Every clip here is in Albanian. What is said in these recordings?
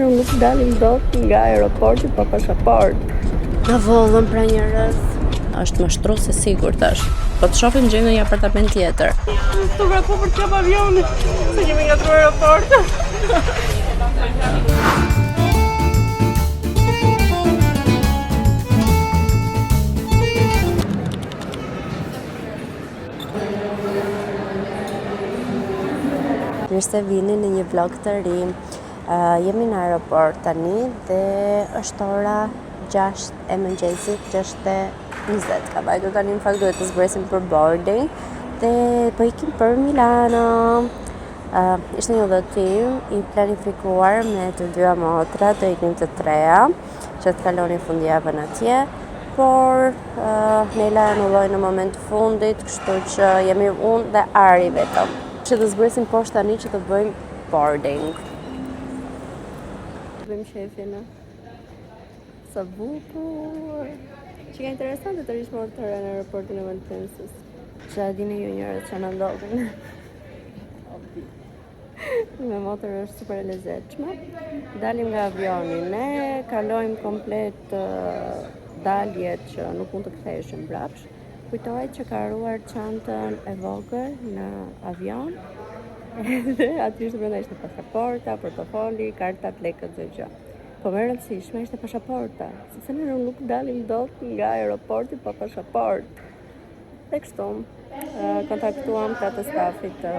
ne nuk dalim dot nga aeroporti pa pasaport. Na vodhën pra njerëz. Është mashtrues e sigurt është. Po të shohim gjejmë në një apartament tjetër. Të vrapo për të kap avionin, se kemi ngatërruar aeroport. Mirë se vini në një vlog të ri. Uh, jemi në aeroport tani dhe është ora 6 e mëngjesit, 6:20 ka vajtur tani në fakt duhet të zbresim për boarding dhe po ikim për Milano. Uh, ishte një udhëtim i planifikuar me të dyja motrat, do iknim të treja, që të kalonim fundjavën atje, por uh, Nela anulloi në moment të fundit, kështu që jemi unë dhe Ari vetëm. Që të zbresim poshtë tani që të bëjmë boarding. Bëjmë qefin, Sa bukur. Që ka interesante të rish më orë të në aeroportin e Malpensës. Që a dini ju njerëz që na ndodhin. Me motër është super e lezetshme. Dalim nga avioni, ne kalojmë komplet uh, daljet që nuk mund të ktheheshim mbrapsht. Kujtohet që ka harruar çantën e vogël në avion. Edhe aty ishte brenda ishte pasaporta, portofoli, kartat, lekët çdo gjë. Po më e rëndësishme ishte pasaporta, sepse ne nuk dalim dot nga aeroporti pa pasaportë. Dhe kështu, kontaktuam këta të stafit të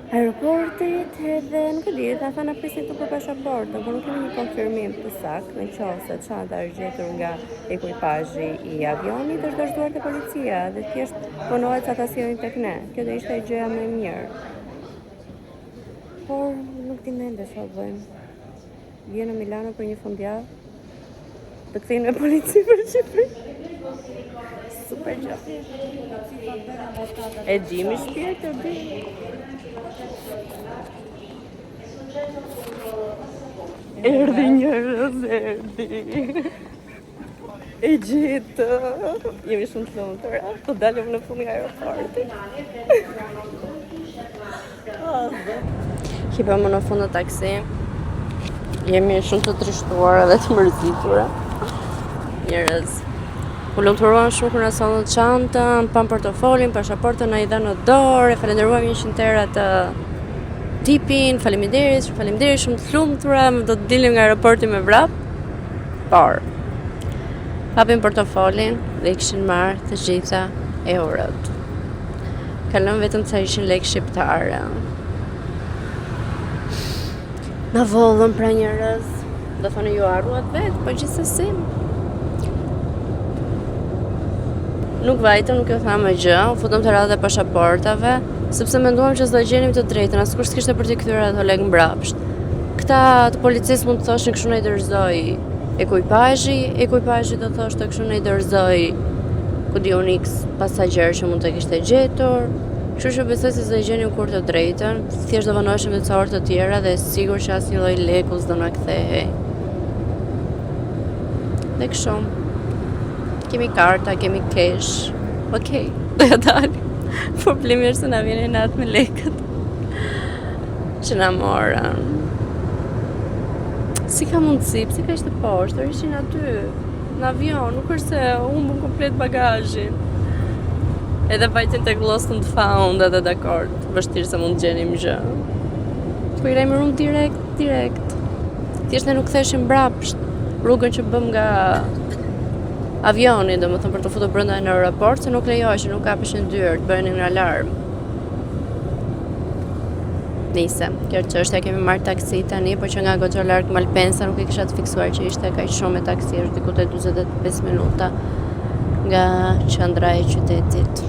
aeroportit edhe nuk e di, ta thanë prisni këtu për pasaportën, por nuk kemi një konfirmim të saktë në qoftë se çanta është gjetur nga ekuipazhi i avionit, është dorëzuar te policia dhe thjesht vonohet sa ta sjellin tek ne. Kjo do ishte gjëja më e mirë. Por nuk di ende çfarë bëjmë. Vjen në Milano për një fundjavë. Të kthejnë me polici për Shqipëri. Super gjë. E di mi shpirt, e di. Erdhi njerëz, erdhi. E gjithë, jemi shumë të lumtura, po dalim në fund nga aeroporti. Hipëm në fund në taksi, jemi shumë të trishtuara dhe të mërzitura. Njerëz, u lumturuam shumë kur na sollën çantën, pamë portofolin, pasaportën na i dha në dorë, e falenderuam 100 herë atë tipin, faleminderit, shumë faleminderit, shumë të lumtura, do të dilim nga aeroporti me vrap. Por, hapim portofolin dhe i kishin marrë të gjitha eurot. Ka lënë vetëm ca ishin lekë shqiptare. Na vodhën pra njerëz. Do thoni ju harruat vetë, po gjithsesi. Nuk vajtëm, nuk ju thamë gjë, u futëm te radhët e pasaportave, sepse menduam që s'do gjenim të drejtën, askush s'kishte për t'i kthyer ato lekë mbrapsht. Këta të policisë mund të thoshin kështu na i dorëzoi ekuipazhi, ekuipazhi do thoshte kështu na i dorëzoi ku di unë x pasagjer që mund të kishte gjetur. Kështu që besoj se s'do gjenim kurrë të drejtën, thjesht do vonoheshim edhe ca orë të tjera dhe sigur që asnjë lloj leku s'do na kthehej. Dhe kështu. Kemi karta, kemi cash. Okej, okay, do ja dalim. Problemi është se na vjen inat me lekët. Që na morën. Si ka mundësi, pse kaq të poshtër, ishin aty, në avion, nuk është se humbën komplet bagazhin. Edhe vajtën tek Lost and Found edhe dakord, vështirë se mund të gjenim gjë. Po i lajmëruam direkt, direkt. Thjesht ne nuk ktheheshim mbrapsht rrugën që bëmë nga avioni, domethënë për t'u futur brenda në aeroport, se nuk lejoheshin, nuk hapeshin dyert, bënin alarm. Nejse, kjo është çështja, kemi marrë taksi tani, po që nga goxha larg Malpensa nuk e kisha të fiksuar që ishte kaq shumë me taksi, është diku te 45 minuta nga qendra e qytetit.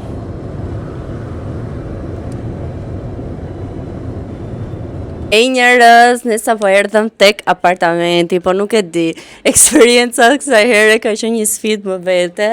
Ej njerëz, ne sapo erdhëm tek apartamenti, po nuk e di. Eksperienca kësaj here ka qenë një sfidë më vete.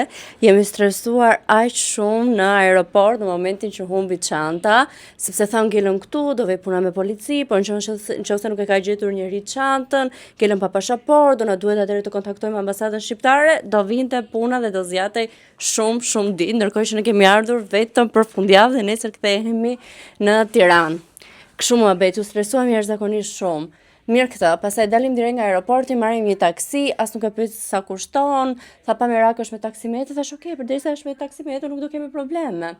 Jemi stresuar aq shumë në aeroport në momentin që humbi çanta, sepse thamë ngelëm këtu, do vej puna me polici, por në qoftë se nuk e ka gjetur njeri çantën, ngelëm pa pasaportë, do na duhet atëherë të kontaktojmë ambasadën shqiptare, do vinte puna dhe do zgjatej shumë shumë ditë, ndërkohë që ne kemi ardhur vetëm për fundjavë dhe nesër kthehemi në Tiranë. Kështu muhabeti, u stresuam jashtëzakonisht shumë. Mirë këtë, pastaj dalim direkt nga aeroporti, marrim një taksi, as nuk e pyet sa kushton, tha pa merak është me taksimetër, thash ok, përderisa është me taksimetër nuk do kemi probleme.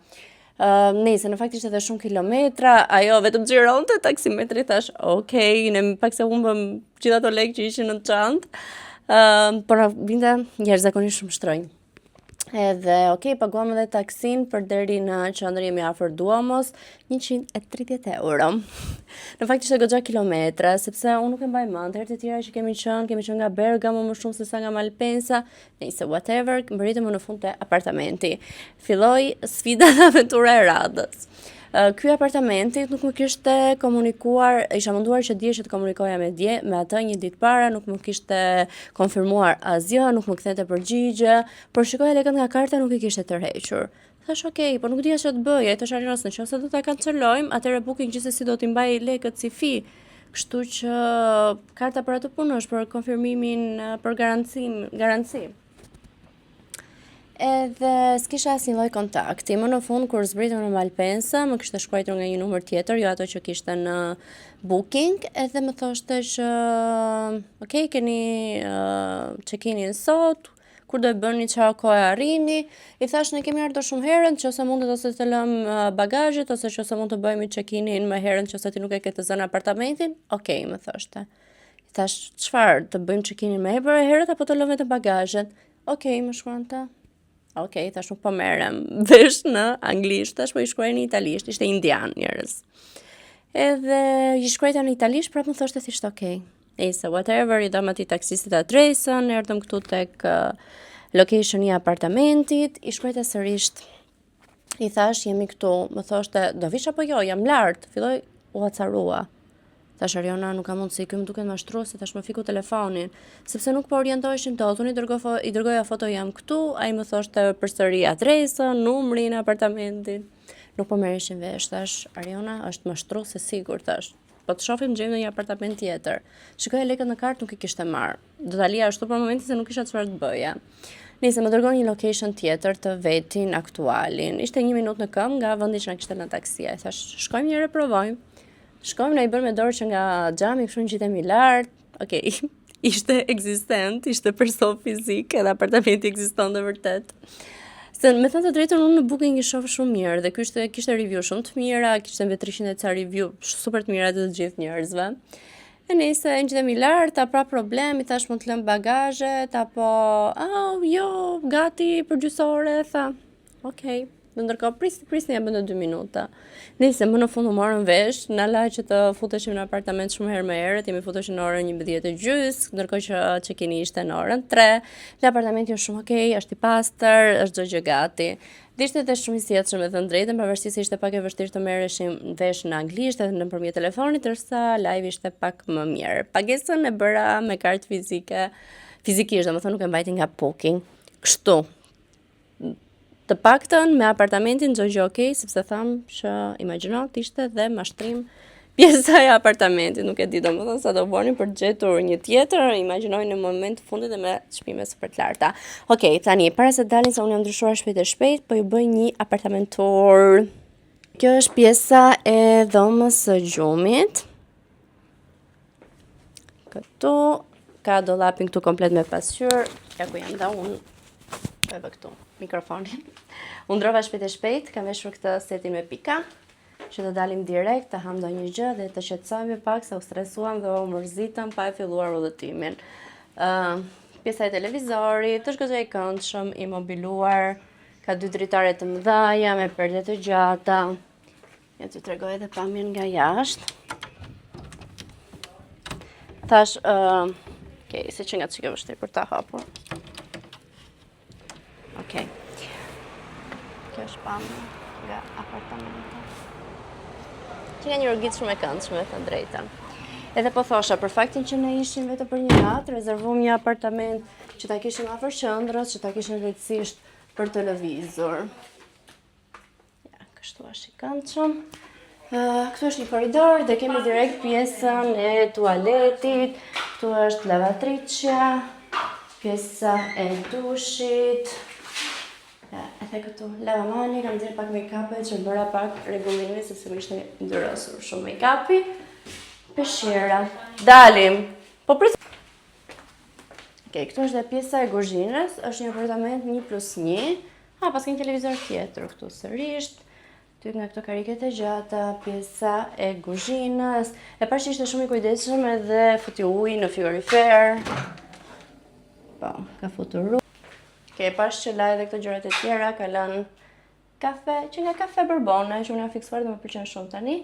Uh, nejse, në fakt ishte edhe shumë kilometra, ajo vetëm xhironte taksimetri, thash ok, ne pak se humbëm gjithë ato lekë që ishin në çantë. Uh, por na vinte jashtëzakonisht shumë shtrenjtë. Edhe, ok, paguam edhe taksin për deri në qendër jemi afër Duomos, 130 euro. Në fakt ishte goxha kilometra, sepse unë nuk e mbaj mend, herët e tjera që kemi qenë, kemi qenë nga Bergamo më shumë se sa nga Malpensa, nejse whatever, mbërritëm në fund te apartamenti. Filloi sfida dhe aventura e radhës. Ky apartamenti nuk më kishte komunikuar, isha munduar që dje që të komunikoja me dje, me atë një ditë para, nuk më kishte konfirmuar asgjë, nuk më kthente përgjigje, por shikoja lekët nga karta nuk i kishte tërhequr. Thash ok, po nuk dija çfarë të bëja, i thash Arionos, në qoftë se do ta kancelojmë, atëherë Booking gjithsesi do t'i mbaj lekët si fee. Kështu që karta për atë punë është për konfirmimin, për garancim, garanci. Edhe s'kisha asnjë lloj kontakti. Më në fund kur zbritëm në Malpensa, më kishte shkruar nga një numër tjetër, jo ato që kishte në Booking, edhe më thoshte që ok, keni uh, check-inin sot, kur do e bëni çfarë kohe arrini. I thash ne kemi ardhur shumë herët, nëse mundet ose të lëm bagazhet ose nëse mund të bëjmë check-inin më herët nëse ti nuk e ke të zënë apartamentin. Ok, më thoshte. I thash çfarë, të bëjmë check-inin më herët apo të lëm vetëm bagazhet? Ok, më shkruante. Ok, thash nuk po merrem vesh në anglisht, thash po i shkruaj në italisht, ishte indian njerëz. Edhe i shkruajta në italisht, prapë më thoshte thjesht ok. Nejse, whatever, i dhamë atij taksistit adresën, erdhëm këtu tek uh, location i apartamentit, i shkruajta sërisht i thash jemi këtu, më thoshte do vish apo jo, jam lart, filloi u acarua. Thash Ariona nuk ka mundësi, ky më duket mashtrues, thash më fiku telefonin, sepse nuk po orientoheshim dot. Unë i dërgoj i dërgoja foto jam këtu, ai më thoshte përsëri adresën, numrin e apartamentit. Nuk po merreshim vesh, thash Ariona është mashtrues e sigurt, thash. Po të shohim gjejmë në një apartament tjetër. Shikoja lekët në kartë nuk i kishte marr. Do ta lija ashtu për momentin se nuk kisha çfarë të bëja. Nëse më dërgon një location tjetër të vetin aktualin. Ishte një minutë në këmbë nga vendi që na kishte lënë taksia. I thash, shkojmë një herë provojmë. Shkojmë na i bën me dorë që nga xhami, kështu ngjitemi lart. Okej. Okay. Ishte ekzistent, ishte person fizik, edhe apartamenti ekzistonte vërtet. Se me thënë të drejtën unë në Booking i shoh shumë mirë dhe ky ishte kishte review shumë të mira, kishte mbi 300 e ca review super të mira të të gjithë njerëzve. E nejse ngjitemi lart, a pra problem, i thash mund të lëm bagazhet apo, oh, jo, gati për gjysore, tha. Okej. Okay. Në ndërkohë pris, prisni ja bënë dy minuta. Nejse më në fund u morëm vesh, na la që të futeshim në apartament shumë herë më herët, jemi futur në orën 11 e gjys, ndërkohë që check-ini ishte në orën 3. Dhe apartamenti është shumë okay, është i pastër, është çdo gjë gati. Dhe ishte edhe shumë i sjellshëm me thënë drejtën, pavarësisht se ishte pak e vështirë të merreshim vesh në anglisht edhe nëpërmjet telefonit, ndërsa live ishte pak më mirë. Pagesën e bëra me kartë fizike, fizikisht, domethënë nuk e mbajti nga Booking. Kështu, Të paktën me apartamentin çdo gjë okay, sepse tham që imagjino të ishte dhe mashtrim pjesa e apartamentit, nuk e di domethënë sa do bëni për të gjetur një tjetër, imagjinoj në moment të fundit dhe me çmime super të larta. Okej, okay, tani para se të dalim se unë jam ndryshuar shpejt e shpejt, po ju bëj një apartament tour. Kjo është pjesa e dhomës së gjumit. Këtu ka dollapin këtu komplet me pasqyrë. Ja ku jam dhe unë. Po e vë këtu mikrofonin. U ndrova shpejt e shpejt, kam veshur këtë setin me pika që të dalim direkt, të ham ndonjë gjë dhe të qetësohemi pak se u stresuam dhe u mërzitëm pa e filluar udhëtimin. Uh, pjesa e televizorit, është goxha i këndshëm, i mobiluar, ka dy dritare të mëdha me perde të gjata. Ja t'ju tregoj edhe pamjen nga jashtë. Thash, uh, okay, se që nga të që vështirë për ta hapur. Okej. Okay. Kjo është pamja nga apartamenti. Që nga një orgit shumë e këndshme, me thënë drejtën. Edhe po thosha, për faktin që ne ishim vetëm për një natë, rezervuam një apartament që ta kishim afër qendrës, që ta kishim lehtësisht për të lëvizur. Ja, kështu është i këndshëm. Uh, këtu është një korridor dhe kemi direkt pjesën e tualetit. Këtu është lavatriçja, pjesa e dushit. Ja, edhe këtu lavamani, kam nxjerrë pak make-up që bëra pak rregullime sepse më ishte ndyrosur shumë make-upi. Peshqira. Dalim. Po prit. Okej, këtu është dhe pjesa e kuzhinës, është një apartament 1 plus 1. Ha, paska një televizor tjetër këtu sërisht. Ty nga këto kariket e gjata, pjesa e kuzhinës. E pashë që ishte shumë i kujdesshëm edhe futi ujë në frigorifer. Po, ka futur ujë. Okej, pashë që la edhe këto gjërat e tjera, ka lënë kafe, që nga kafe Borbone, që unë jam fiksuar dhe më pëlqen shumë tani.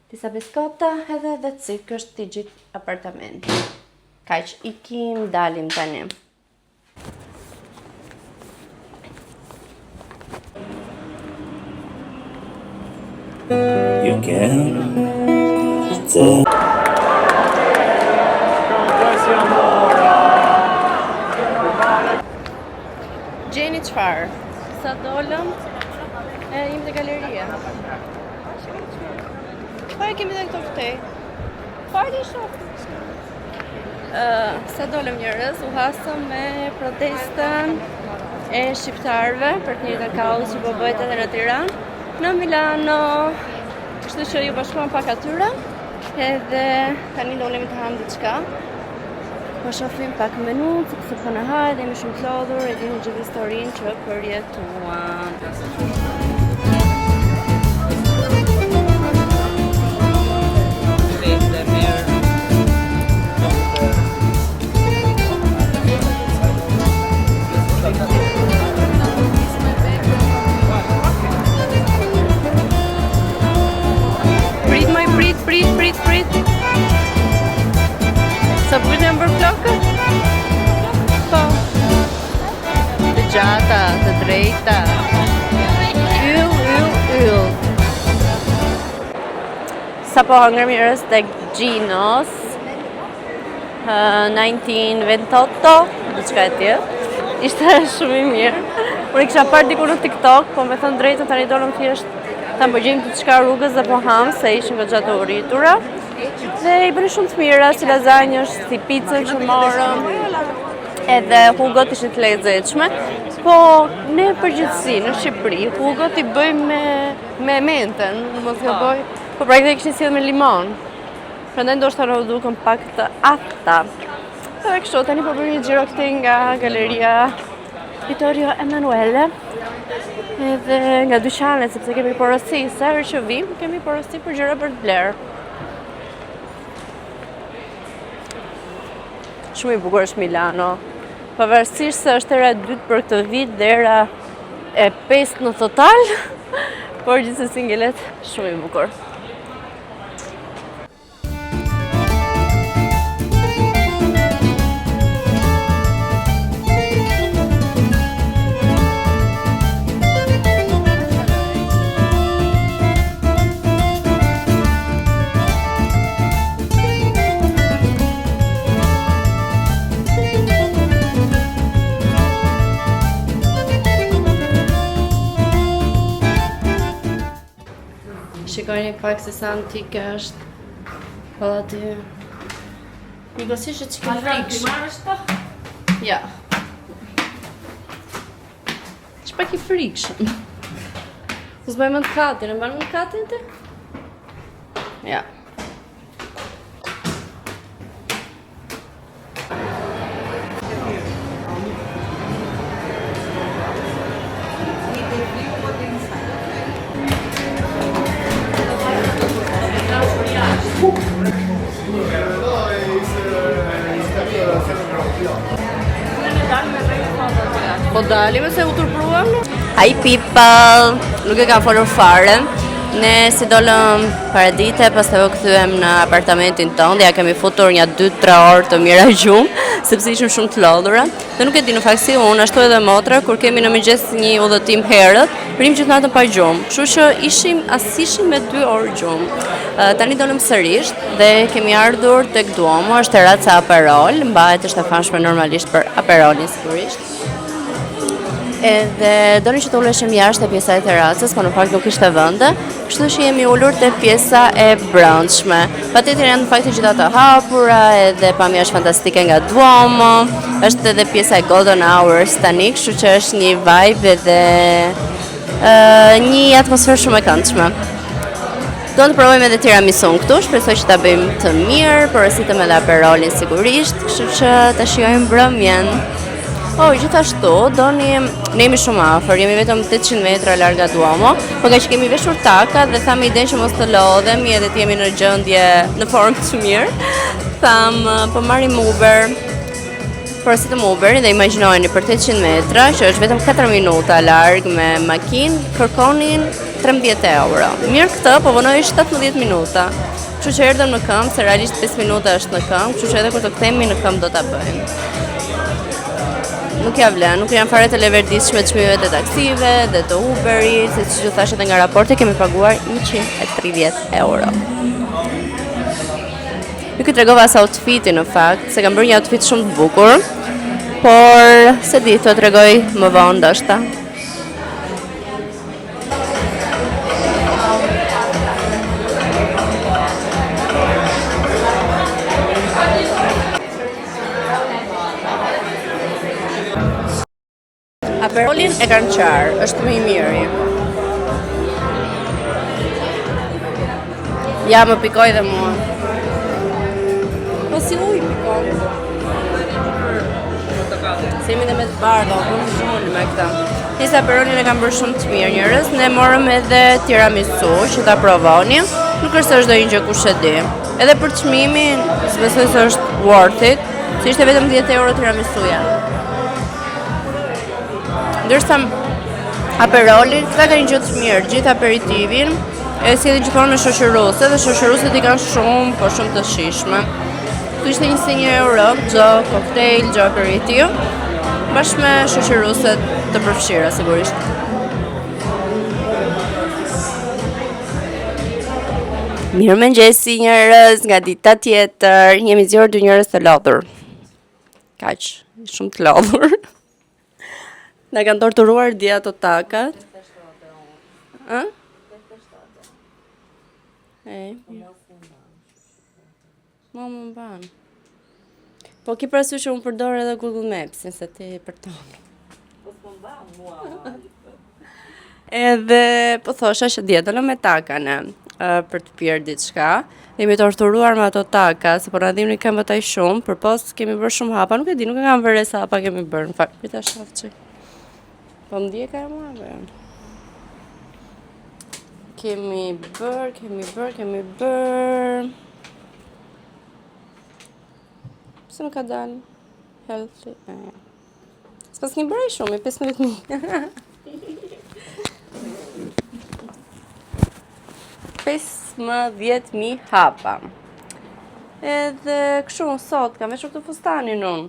Disa biskota edhe that's it, ky është i gjithë apartamenti. Kaq, ikim, dalim tani. You can tell. Gjeni çfarë? Sa dolëm? E, jemi te galeria. Po e kemi dhe këto këtej. Po e shoh. Sa dolëm njerëz, u hasëm me protestën e shqiptarëve për të njëjtën kauzë që po bëhet edhe në Tiranë, në Milano. Kështu që iu bashkuam pak atyre. Edhe tani do ulemi të hamë diçka. Po shohim pak menu, sepse po na hahet dhe jemi shumë të lodhur, e dini gjithë historinë që përjetuam. Prit, moj, prit, prit, prit, prit. Sa bukur janë bërë flokët? Po. Të gjata, të drejta. Yll, yll, yll. Sapo hëngrëm njerëz tek Gino's. 1928, diçka e tillë. Ishte shumë i mirë. Unë e kisha parë diku në TikTok, po me thënë drejtën tani dolëm thjesht ta po gjejmë diçka rrugës dhe po ham se ishim goxha të uritura. Dhe i bënin shumë të mira, si lazanjë, si picën që morëm. Edhe hugot ishin të lezetshme. Po ne përgjithësi në Shqipëri hugot i bëjmë me me mentën, në mos gaboj. Po pra këta i kishin sjellë me limon. Prandaj ndoshta na u dukën pak të athta. Edhe kështu, tani po bëjmë një xhiro këtej nga galeria Vittorio Emanuele. Edhe nga dyqanet, sepse kemi porosi, sa herë që vim, kemi porosi për gjëra për të blerë. Shumë i bukur është Milano. Pavarësisht se është hera e dytë për këtë vit dhe hera e pestë në total, por gjithsesi ngelet shumë i bukur. Shikojni pak se sa antike është pallati. Njëkohësisht është çik i frikshëm. Ja. Është pak i frikshëm. S'mbaj mend katin, e mban mend katin ti? Ja. Po dalim se u turpruam. Hi people, nuk e kam folur fare. Ne si dolëm paradite, pastaj u kthyem në apartamentin tonë dhe ja kemi futur një 2-3 orë të mira gjumë, sepse ishim shumë të lodhura. Dhe nuk e di në fakt si unë, ashtu edhe motra, kur kemi në mëngjes një udhëtim herët, rrim gjithë natën pa gjumë. Kështu që ishim as ishim me 2 orë gjumë. Tani dolëm sërish dhe kemi ardhur tek Duomo, është terraca Aperol, mbahet është e famshme normalisht për Aperolin sigurisht. Edhe donim që të uleshim jashtë te pjesa e terracës, por në fakt nuk ishte vende, kështu që jemi ulur te pjesa e brendshme. Patjetër janë në fakt të gjitha të hapura, edhe pamja është fantastike nga Duomo, është edhe pjesa e Golden Hours tani, kështu që është një vibe edhe uh, një atmosferë shumë e këndshme. Do të provojmë edhe tiramisun këtu, shpresoj që ta bëjmë të mirë, porositëm edhe aperolin sigurisht, kështu që ta shijojmë mbrëmjen. Oh, gjithashtu, doni, ne jemi shumë afër, jemi vetëm 800 metra larg nga Duomo, po ngaqë kemi veshur taka dhe thamë idenë që mos të lodhemi edhe të jemi në gjendje, në formë të mirë, thamë, po marrim Uber, Porositëm Uberin dhe imagjinojeni për 800 metra, që është vetëm 4 minuta larg me makinë, kërkonin 13 euro. Mirë këtë, po vonoi 17 minuta. Kështu që erdhëm në këmbë, se realisht 5 minuta është në këmbë, kështu që edhe kur të kthehemi në këmbë do ta bëjmë. Nuk ja vlen, nuk janë fare të leverdishme çmimet e taksive dhe të Uberit, se siç ju thashë edhe nga raporti kemi paguar 130 euro. Nuk ju tregova as outfitin në fakt, se kam bërë një outfit shumë të bukur, por s'e di, t'ua tregoj më vonë ndoshta. Aperolin e kanë qarë, është më i miri. Ja, më pikoi dhe mua. Po si ujë pikon. Se jemi dhe me të bardha, po më zhulë me këta. Disa aperolin e kanë bërë shumë të mirë njerëz, ne morëm edhe tiramisu që ta provonim. Nuk është se është ndonjë gjë kush e di. Edhe për çmimin, s'besoj se është worth it, se ishte vetëm 10 euro tiramisuja. Ndërsa aperolin, këta kanë një gjë të mirë, gjithë aperitivin e sjellin gjithmonë me shoqëruese dhe shoqërueset i kanë shumë, po shumë të shijshme. Këtu ishte 21 euro çdo koktejl, çdo aperitiv, bashkë me shoqërueset të përfshira sigurisht. Mirëmëngjesi njerëz nga dita tjetër, jemi zgjuar dy njerëz të lodhur. Kaq, shumë të lodhur. Na kanë torturuar dje ato takat. Ë? E. Mua më mban. Po ki parasysh që unë përdor edhe Google Maps-in se ti përton. Po s'po mban mua. Edhe po thosha që dje dolëm me taka ne për të pirë diçka. Jemi torturuar me ato taka, se po na dhimbnin këmbët aq shumë, përpos kemi bërë shumë hapa, nuk e di, nuk e kam vënë re sa hapa kemi bërë, në fakt, prit ta shoh çik. Po më ndjek ajo mua apo jo? Kemi bërë, kemi bërë, kemi bërë. Pse më ka dalë? Healthy. E, ja. S'paskemi bërë shumë, 15.000. 15.000 hapa. Edhe kështu sot kam veshur këtë fustanin unë,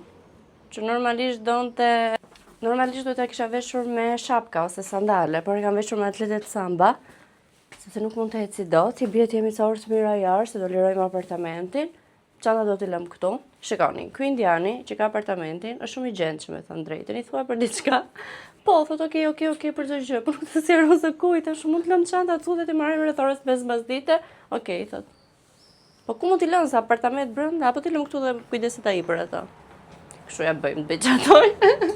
që normalisht donte normalisht duhet ta kisha veshur me shapka ose sandale, por e kam veshur me atletet samba, sepse nuk mund të eci dot, i bie të jemi ca orë të mira jashtë, se do lirojmë apartamentin. Çantat do t'i lëmë këtu. Shikoni, ky indiani që ka apartamentin është shumë i gjendshëm, me thënë drejtën. I thua për diçka. Po, thotë ok, ok, ok për çdo gjë. Po nuk të sqaron se ku i tash mund të lëmë çantat këtu dhe t'i marrim rreth orës 5 mbasdite. Ok, thotë. Po ku mund t'i lëmë se apartament brenda apo t'i lëmë këtu dhe kujdeset ai për ato. Kështu ja bëjmë të bëj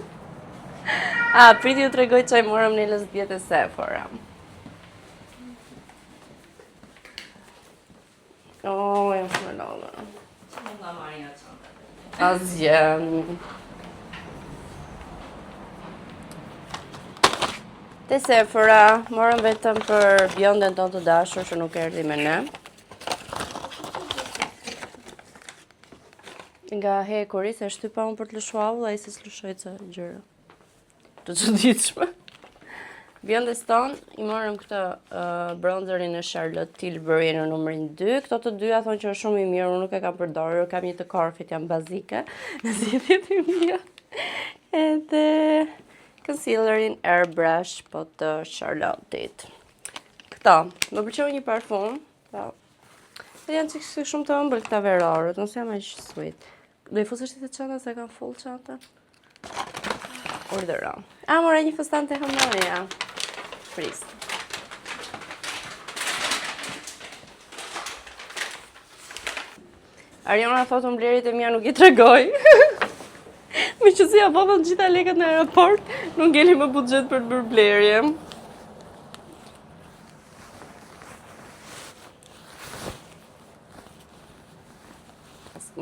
A, priti ju tregoj ça i morëm Nelës dje te Sephora. Oh, jam shumë e lodhur. Mund ta marrë nga çanta. Asgjë. Te Sephora, morëm vetëm për bjonden tonë të dashur që nuk erdhi me ne. Nga hekuri, se shtypa unë për të lëshu avull, ai se s'lëshoi ca gjëra. Të çuditshme. Bjondes tonë, i morëm këtë uh, bronzerin e Charlotte Tilbury në numrin 2. Këto të dyja thonë që është shumë i mirë, unë nuk e kam përdorur, kam një të Corfit, janë bazike në zgjidhjet e mia. Edhe concealerin airbrush po të Charlotte-it. Këto, më pëlqeu një parfum, po. Dhe janë çik si shumë të ëmbël këta verorët, nuk janë aq sweet. Do i fusësh ti te çanta se kam full çanta? Urdhëro. A, mora një fustan te H&M-ja. Prit. Ariona thotë unë blerjet e mia nuk i tregoj. Meqenëse ia vodhëm të gjitha lekët në aeroport, nuk ngeli më buxhet për të bërë blerje.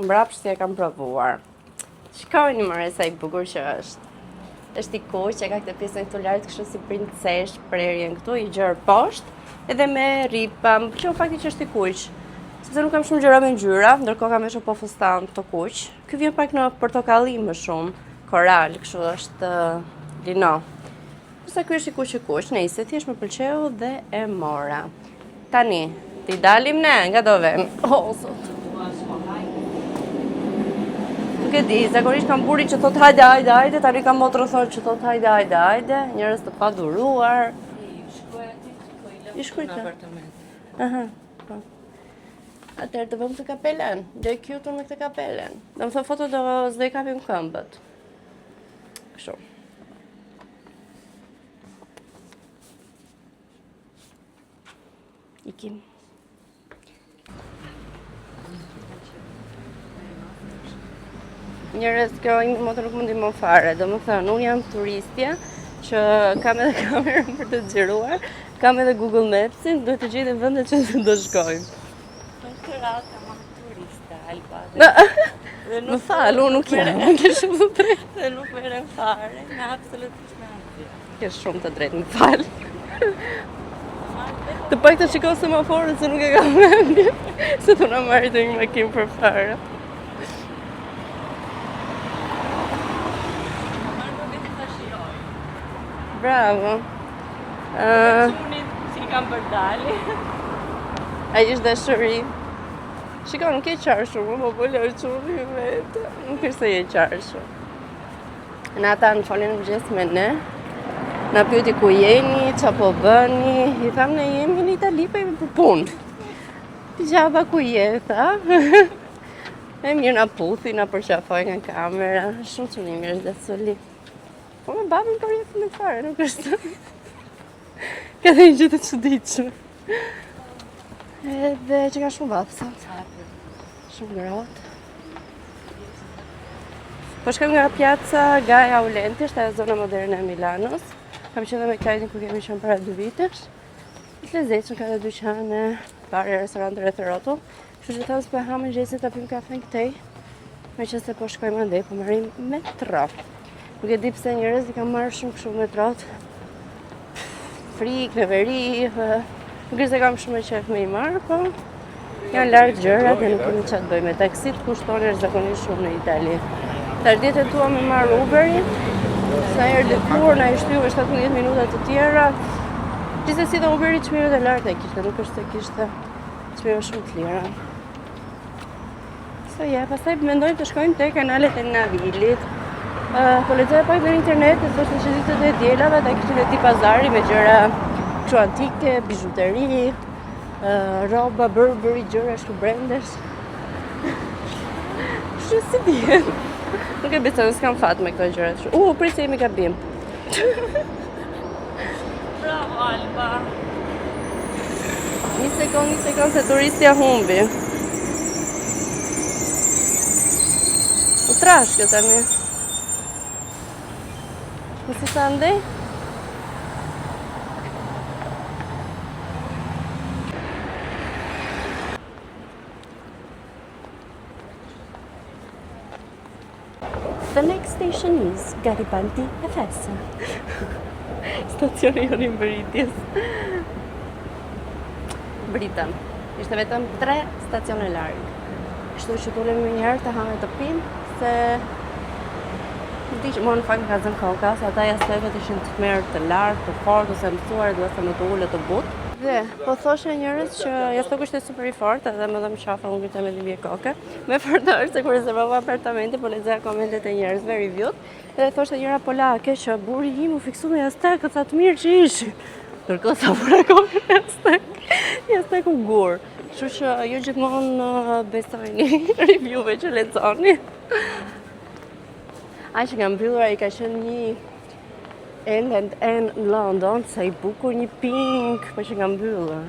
mbrapsht e kam provuar. Shikojeni more sa i bukur që është. Është i kuq, e ka këtë pjesën këtu lart kështu si princeshë, prerjen këtu i gjerë poshtë, edhe me rripa. Më pëlqeu fakti që është i kuq, sepse nuk kam shumë gjëra me ngjyra, ndërkohë kam veshur po fustan të kuq. Ky vjen pak në portokalli më shumë, koral, kështu është lino. Kurse ky është i kuq i kuq, nejse thjesht më pëlqeu dhe e mora. Tani, t'i dalim ne, nga do vem. O, zot. Nuk e di, zakonisht kam burrin që thot hajde, hajde, hajde, tani kam motrën thot që thot hajde, hajde, hajde, njerëz të paduruar. I shkruaj të. Aha, po. Atëherë të vëmë këtë kapelen, do e cute me këtë kapelen. Do më thë foto do s'do i kapim këmbët. Kështu. Ikim. Njerëz, kjo ime motër nuk më ndihmon fare. Domethënë, unë jam turistja që kam edhe kamerën për të xhiruar, kam edhe Google Maps-in, duhet të gjej dhe vendet që do shkojmë. Po këtë radhë kam marrë turiste, Alba. Dhe nuk Më fal, unë nuk jam, ke shumë të drejtë. Dhe nuk merrem fare, me absolutisht me asgjë. Ke shumë të drejtë, më fal. Të paktën shiko semaforët se nuk e kam mendjen, se të na marrë të një makinë përpara. Bravo. Uh, Çunit që i kam bërë dali. Ai është dashuri. Shiko, nuk je qarë shumë, po po lërë çuni vetë. Nuk është se je qarë shumë. Nata në foli në mëngjes me ne. Na pyeti ku jeni, ça po bëni. I thamë ne jemi në Itali, po jemi për punë. Gjaba ku je, tha. E mirë na puthi, na përqafoi nga kamera. Shumë çun i mirë është Suli. Po me babën po rrjetë në fare, nuk është. Ka dhe një gjë të çuditshme. Edhe që ka shumë vapë sot. Shumë ngrohtë. Po shkojmë nga piazza Gae Aulenti, është ajo zona moderne e Milanos. Kam qenë dhe me Klajdin kur kemi qenë para dy vitesh. Është lezetshëm, ka dhe dyqane, bare, restorante rreth e rrotull. Kështu që thamë po e hamë mëngjesin ta pimë kafen këtej. Meqenëse po shkojmë andej, po marrim metro. Nuk e di pse njerëz i kam marrë shumë kështu metrot. Frikë, neveri, nuk është se kam shumë e qef me i marrë, po janë larg gjërat dhe nuk kemi ça të bëjmë me taksit, kushton jashtëzakonisht shumë në Itali. Tash dje tentuam me marrë Uberin, sa herë dikur, na i shtyu me 17 minuta të tjera. Gjithsesi dhe Uberi çmimet e larta kishte, nuk është se kishte çmime shumë të lira. So yeah, pastaj mendojmë të shkojmë te kanalet e Navilit. Uh, po lexoja pak në internet, e thoshte që ditët e dielave ata kishin dhe tip pazari me gjëra kështu antike, bizhuteri, uh, rroba, Burberry, gjëra kështu brendesh. Kështu si dihet. Nuk e besoj, s'kam fat me këto gjëra kështu. U, prit se jemi gabim. Bravo Alba. Një sekond, një sekond se turistja humbi. U trash kjo tani. Në si sa ndej? The next station is Garibaldi FS. Stacioni jonë i mbërritjes. Mbërritëm. Ishte vetëm 3 stacione larg. Kështu që të ulemi menjëherë të hamë të pimë, se di që mua në fakt më ka zënë koka, se ata jastëkët ishin të tmerr të lartë, të fortë, ose mësuar edhe se më të ulët të butë. Dhe, po thosha njerëz që jastëku ishte super i fortë edhe më dhemb qafa, unë ngrita me dhimbje koke. Më e forta është se kur rezervova apartamentin, po lexoja komentet e njerëzve, review-t, dhe thoshte njëra polake që burri im u fiksu me jastëkët sa të mirë që ishin. Ndërkohë sa vura kokën në jastëk, jastëku gur. Kështu që jo gjithmonë uh, besojni review-ve që lexoni. Ai që ka mbyllur ai ka qenë një L&N në London, sa i bukur një pink, po që ka mbyllur.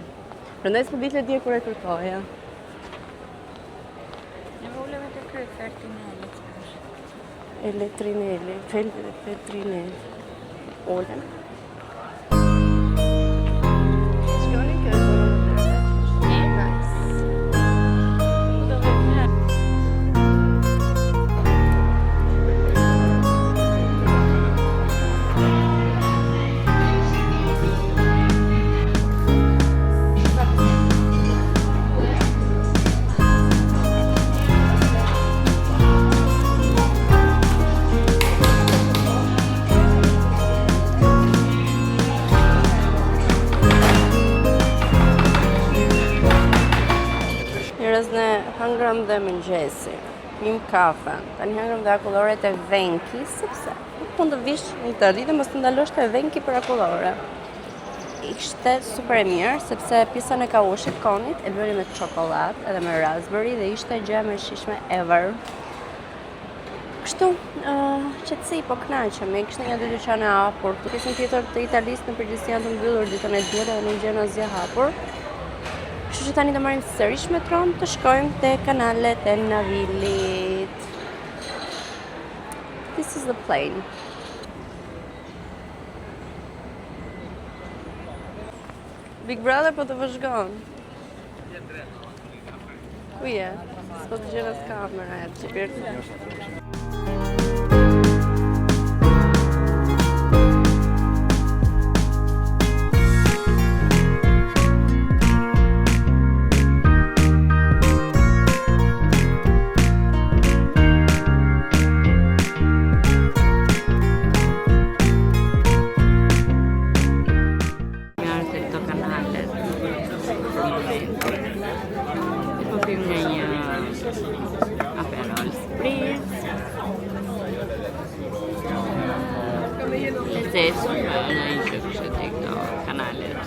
Prandaj s'po dilte dje kur e kërkoja. Ne më ulemi te ky Feltrinelli. Eletrinelli, Feltrinelli. Ulem. Shikoni kjo është zona moderne. Nice. dhe mëngjesi. Pim kafe. Tani hëngrëm dhe akulloret e Venchi, sepse nuk mund të vish në Itali dhe mos të ndalosh te Venchi për akullore. Ishte super e mirë, sepse pjesën e kaushit konit e bëri me çokollatë edhe me raspberry dhe ishte gjëja më e shijshme ever. Kështu, uh, qetësi, po kënaqemi, kishte një dy dyqane hapur. Pjesën tjetër të Italisë në përgjithësi janë të mbyllur ditën e diel dhe nuk gjen asgjë hapur. Kështu që tani do marrim sërish metron të shkojmë te kanalet e Navilit. This is the plane. Big Brother po të vëzhgon. Ku je? S'po të gjen as kamera e të qipirë. Mirë te këto kanalet për momentin. E po pim nga një Aperol Spritz. Lezetshëm në një që kështë te këto kanalet.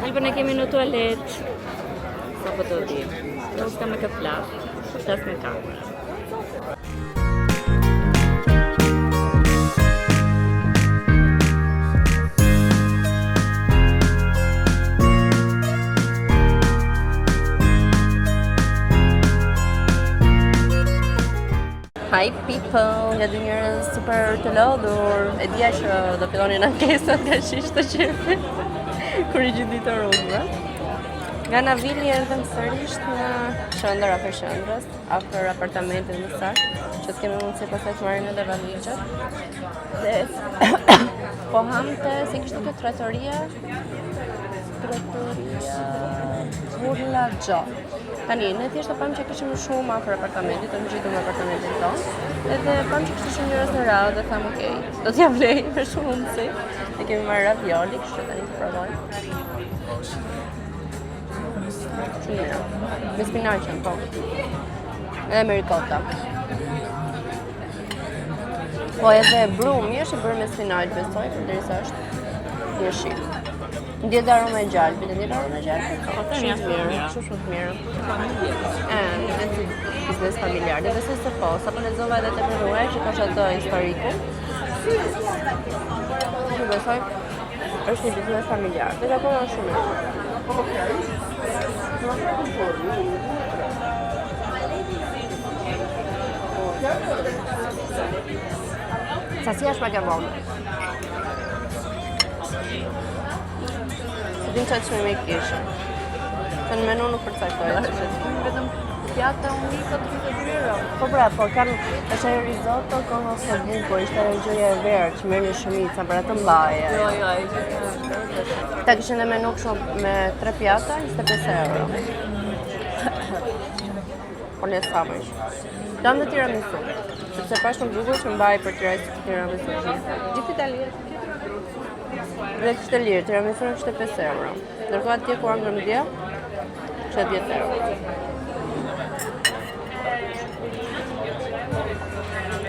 Albën e kemi në tualet. Sa po të di. Nuk s'kam me kë flas. Po flas me kamerë. Hi people, nga dy njerëz super të lodhur. E dija që do fillonin ankesat nga shishtë qefi kur i gjithë ditë rrugëve. Nga Navili erdhëm sërish në qendër afër qendrës, afër apartamentit më saktë, që të kemi mundësi pastaj të marrim edhe valixhet. Dhe po ham te si kishte kjo trattoria, trattoria Burla Gjo. Tani, ne thjesht e pamë që kishim shumë afër apartamentit, të ngjitur me apartamentin tonë, edhe pamë që kishte shumë njerëz në radhë dhe thamë, ok, do t'ja vlej me shumë mundësi. Ne kemi marrë ravioli, kështu që tani të provojmë. Shumë mirë. Me spinaqen, po. Edhe me ricotta. Po edhe brumi është i bërë me spinaq, besoj, përderisa është jeshil. Ndjet aroma e gjalpit, ndjet aroma e gjalpit? Po, shumë të mirë, shumë shumë të mirë. E, në si biznes familjar, dhe besoj se po, sapo lexova edhe te menuja që thosh atë historikun. Që besoj është një biznes familjar, dhe akoma është shumë mirë. Sasia është pak e vogël. Se din çfarë çmimi kishin. Se në menu nuk përcaktoj. Vetëm pjata unika 32 euro. Po pra, po kanë është ajo risotto con ossobuco, ishte ajo gjëja e verdhë që merrni shumica për atë mbaje. Jo, jo, ajo gjë Ta kishin dhe menu kështu me tre pjata, 25 euro. Po ne sa më ish. Dam dhe tiramisu, sepse pash në Google që mbaj për tiramisu. Gjithë Italia Dhe kishte lirë, tiramisu kishte 5 euro. Ndërkohë atje ku hëngrëm dje, kishte 10 euro.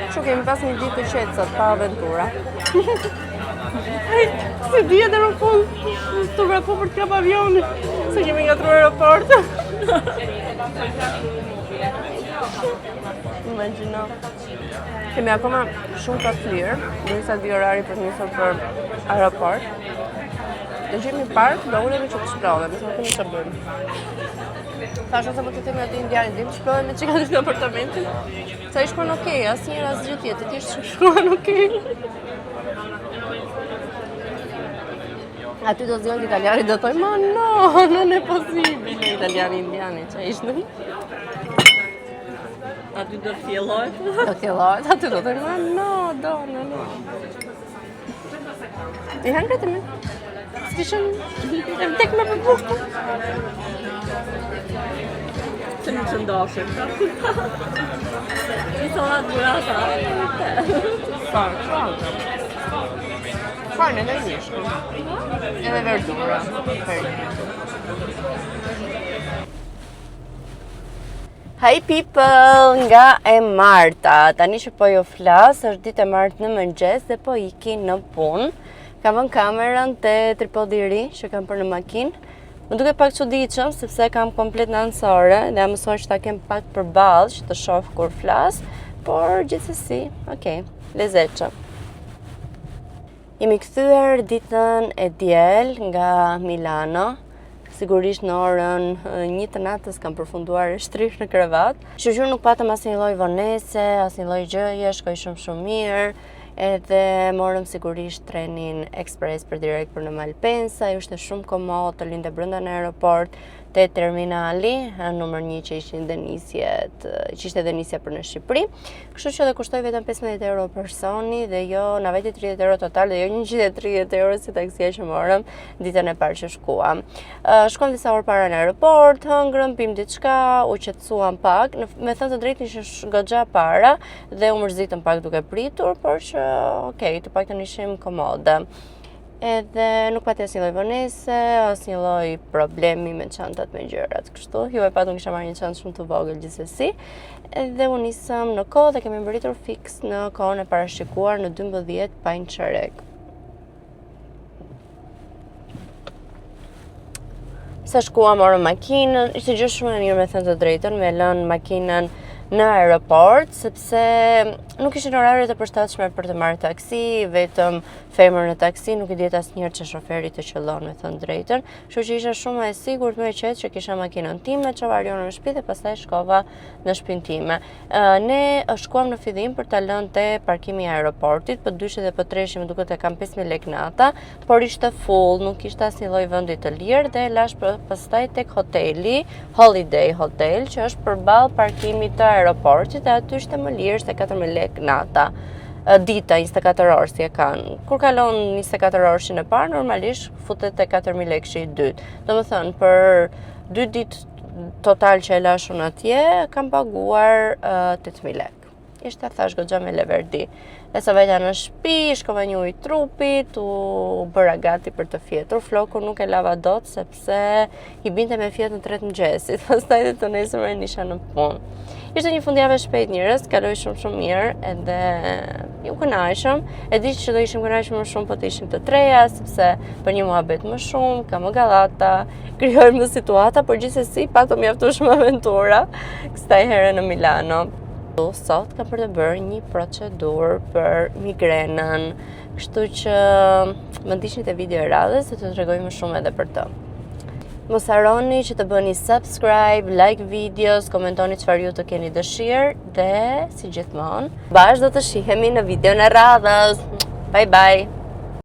Kështu kemi pas një ditë të qetë sot, pa aventura. Se di edhe në fund, të vrapo për të kap avionin, se kemi ngatërruar aeroport. Imagjino. Kemi akoma shumë kohë të lirë, derisa të vijë orari për të nisur për aeroport. Do gjejmë një park, do ulemi që të shplodhemi, se nuk kemi ç'të bëjmë. Thash ose po të themi aty indianit, dim të shplodhemi që ka në apartamentin. Sa i shkruan okej, asnjëherë asgjë tjetër, thjesht shkruan okej. Aty do zgjohet italiani do thoj, ma no, non è possibile, italiani indiani, që ishte. Aty do kthjellohet. Do kthjellohet, aty do thoj, ma no, do, no, no. I hanë këtë me? S'kishën e vdek me për bukë. Pse nuk shëndoshim? Një sallatë burrata. Po, po. Farë në mish. Edhe verdura. Hi people, nga e marta. Tani që po ju flas, është ditë e martë në mëngjes dhe po iki në punë. Kam vënë kamerën te tripodi i ri që kam për në makinë. Më duket pak çuditshëm sepse kam komplet në anësore dhe jam mësuar që ta kem pak përballë që të shoh kur flas, por gjithsesi, okay, lezetshëm. Jemi kthyer ditën e diel nga Milano. Sigurisht në orën 1 të natës kam përfunduar e shtrirë në krevat. Shyqyr nuk patëm asnjë lloj vonese, asnjë lloj gjëje, shkoi shumë shumë mirë. Edhe morëm sigurisht trenin ekspres për direkt për në Malpensa, ishte shumë komod, të linte brenda në aeroport, te terminali, numër 1 që ishin dhe nisjet, që ishte dhe nisja për në Shqipëri. Kështu që dhe kushtoi vetëm 15 euro personi dhe jo na veti 30 euro total dhe jo 130 euro si taksia që morëm ditën e parë që shkuam. Shkuam disa orë para në aeroport, hëngrëm, pim diçka, u qetësuam pak, në, me thënë të drejtën ishim goxha para dhe u mërzitëm pak duke pritur, por që okay, të paktën ishim komode. Edhe nuk pati asnjë lloj vonese, asnjë lloj problemi me çantat me gjërat. Kështu, ju e patë unë kisha marrë një çantë shumë të vogël gjithsesi. Edhe u nisëm në kohë dhe kemi mbërritur fiks në kohën e parashikuar në 12 pa një çerek. Sa shkuam morëm makinën, ishte gjë shumë e mirë me thënë të drejtën, me lënë makinën në aeroport, sepse nuk ishin oraret e përshtatshme për të marrë taksi, vetëm femër në taksi, nuk i dihet asnjëherë që shoferi të qëllon me thënë drejtën. Kështu që isha shumë e sigurt, më e qetë që kisha makinën time, çova Arionën në shtëpi dhe pastaj shkova në shtëpinë time. Ne shkuam në fillim për ta lënë te parkimi i aeroportit, P dyshi dhe P treshi më duket e kam 5000 lekë nata, por ishte full, nuk ishte asnjë lloj vendi të lirë dhe e lashë pastaj tek hoteli, Holiday Hotel, që është përballë parkimit të aeroportit dhe aty ishte më lirë, ishte 4000 lekë nata dita 24 orë si e kanë. Kur kalon 24 orëshin e parë, normalisht futet te 4000 lekëshi i dytë. Domethënë, për dy ditë total që e lashë unë atje, kam paguar uh, 8000 lekë. Ishte thash goxha me leverdi. E sa vajta në shtëpi, shkova një ujë trupit, u bëra gati për të fjetur. Flokun nuk e lava dot sepse i binte me fjet në 3 të mëngjesit, pastaj dhe të nesërmen isha në punë. Ishte një fundjavë e shpejtë njerëz, kaloi shumë shumë mirë edhe u kënaqëm. E di që do ishim kënaqur më shumë po të ishim të treja, sepse për një muhabet më shumë, ka më gallata, krijojmë më situata, por gjithsesi patëm mjaftueshëm aventura kësaj here në Milano. Sot kam për të bërë një procedurë për migrenën, kështu që më ndiqni te video e radhës se të tregoj më shumë edhe për të. Mos harroni që të bëni subscribe, like videos, komentoni çfarë ju të keni dëshirë dhe si gjithmonë, bashkë do të shihemi në videon e radhës. Bye bye.